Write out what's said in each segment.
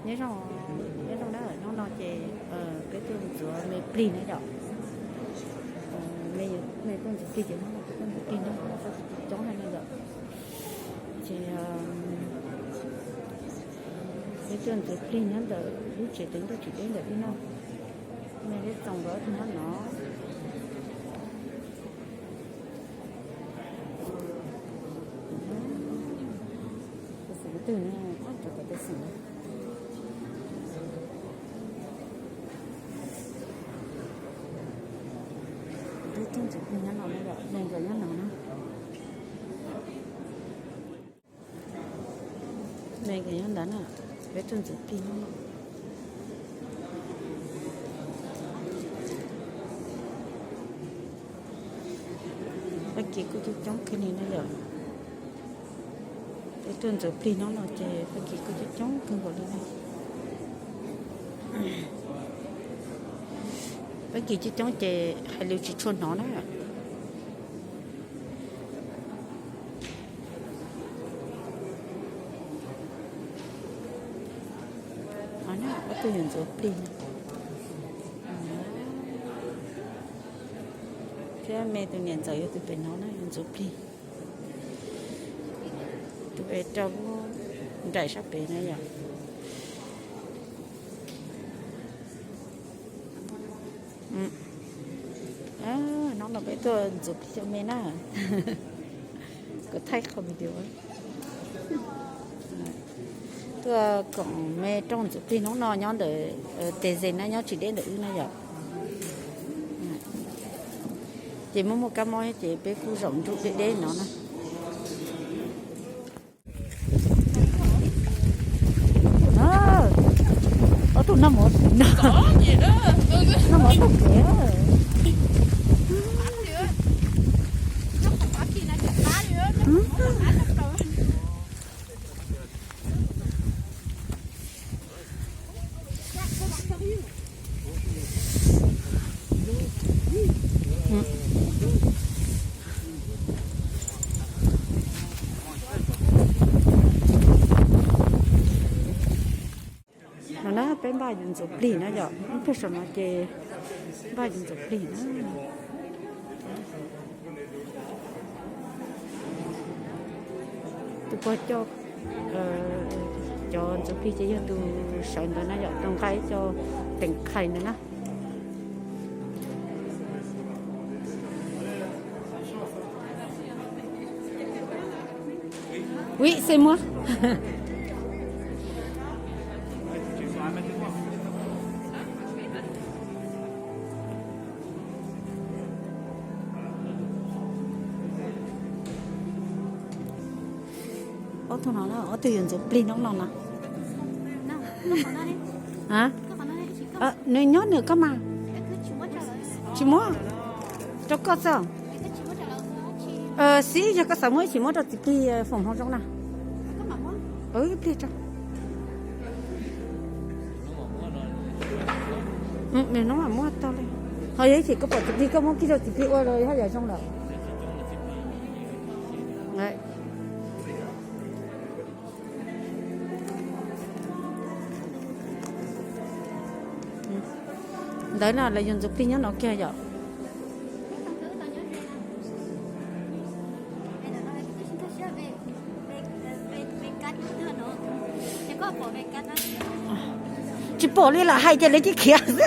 Nyob zoo, nyob zoo na, hnub no ces peb tuaj ntxuav me plig na yom. Me, me tuaj ntxuav plig ces hnub no peb tuaj ntxuav plig na, hnub no peb coob coob heev na yom. Ces peb tuaj ntxuav plig nyob ntawm lub tsev teev ntuj tsim deb ntawm peb no. Me deb txoos nkawd ob tug nyob no. Tus xeem twg ne, tab tom tus xeem. Peb tuaj ntxuav plig nyob no na yom, me nkawd nyob no na. Me nkawd nyob ntawd na, peb tuaj ntxuav plig nyob no. Fab Kis kuj coob coob kawg li na yom. Peb tuaj ntxuav plig hnub no ces Fab Kis kuj coob coob kawg nkaus li na. Fab Kis coob coob ces hais lus tsis tshua hnov na. Ob tug yuav ntxuav plig no. Thiab me tus niam ntxawm yog tus pem no na, yuav ntxuav plig. Tus pem rau lub nraim sab pem na yom. Hnub no peb tuaj ntxuav plig cov me na. Kuv thaij qhov video. Tuaj koom me rooj ntxuav plig hnub no nyob ntawm Teg Zes na, nyob tsis deb ntawm wb na yom. Ces muaj muaj kab mob ces peb kuj zaum nruj deb deb no na. Ob tug noj mov, noj mov tau kev. No na peb npaj yuav ntxuav plig na yom, ib pliag saum no ces npaj yuav ntxuav plig na. Tus pog coj cov ntxuav plig ces yog tus sawv ntawd na yom, tus nqa ib co teem qhais ntawd na. Ui, xej muab. Ob tug no, ob tug yuav ntxuav plig hnub no na. Nws nyob nws koj mas. Tsis muab rau koj xwb. Xib, yog koj xav muab ib chim muab rau txiv plig foom hauv zoov na. Ib pliag tso. Nws hnub mam muab tau li. Ho yog ib chim koj pom txiv plig koj muab kiag rau txiv plig ua los haj yam zoo lawm. Ntawd no lawv yuav ntxuav plig nyob no kiag yom. Tsis pom li, lam hais ces lawv cia khiav xwb.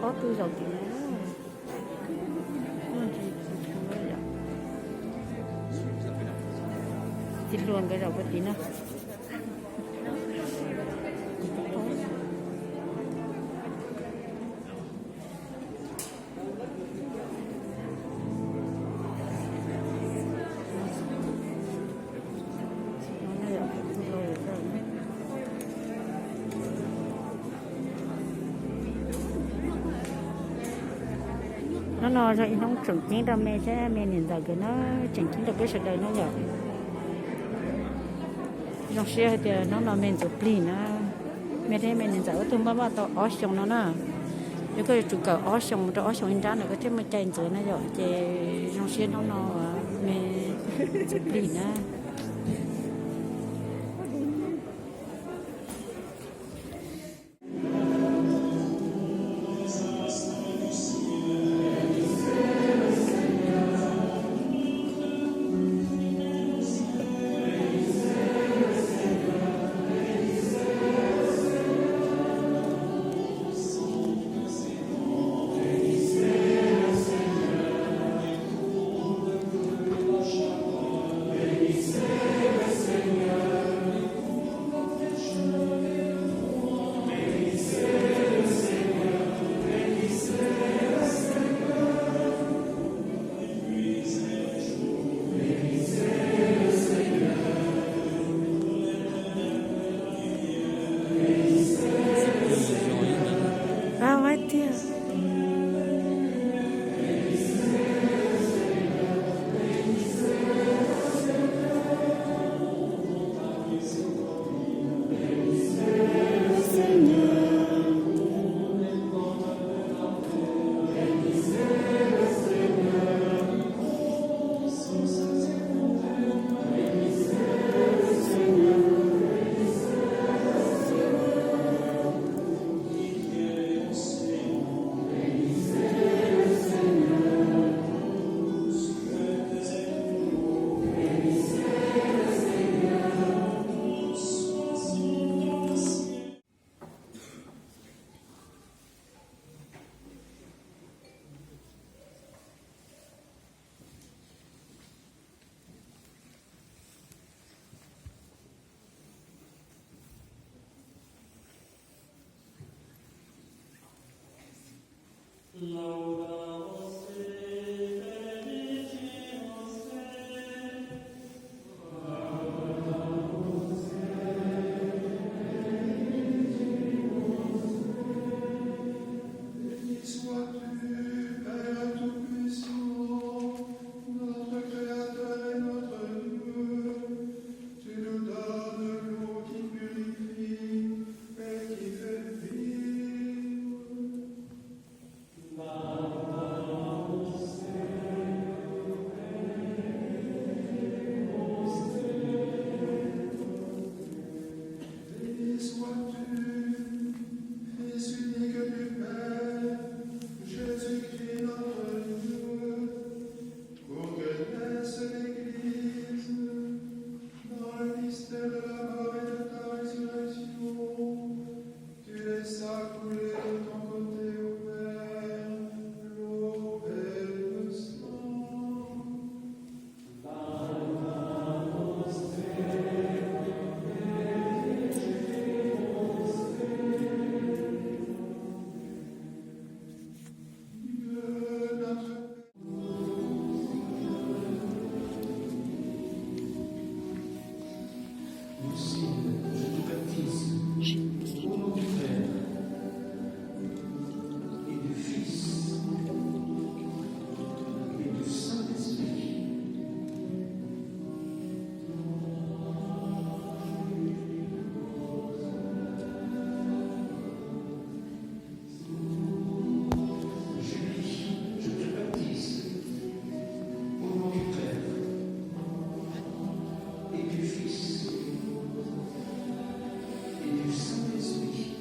Ob tug zaum tim no. Txiv hluas nkawd zaum puag tim no. Hnub no yog ib hnub tseem ceeb rau me thiab me niam ntxawm nkawd na, tseem ceeb rau peb sawv daws na yom. Zoo siab hais tias hnub no me ntxuav plig na, me thiab me niam ntxawm ob tug npaj npaj tau ob xyoos no na. Yog koj yuav tsum kawm ob xyoos mus rau ob xyoos ib nrab ntawm koj thiaj muaj cai ntxuav na yom, ces zoo siab hnub no me ntxuav plig na. Béni sois-tu, Père tout-puissant, notre Créateur et notre Dieu. Tu nous donnes l'eau qui purifie et qui fait vivre. Béni sois-tu, Fils unique du Père, Jésus-Christ notre Dieu, pour que naisse l'Église dans le mystère de la mort et de ta résurrection. Tu laissas couler de ton côté ouvert l'eau et le sang. Lucile, je te baptise au nom du Père et du Fils et du Saint-Esprit. Julie, je te baptise au nom du Père et du Fils et du Saint-Esprit.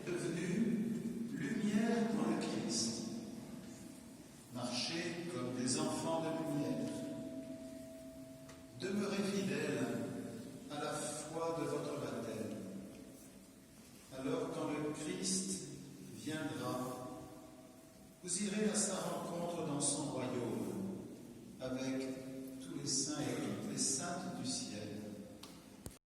Devenez lumière dans le Christ. Marchez comme des enfants de lumière. Demeurez fidèles à la foi de votre baptême. Alors, quand le Christ viendra, Vous irez à sa rencontre dans son royaume.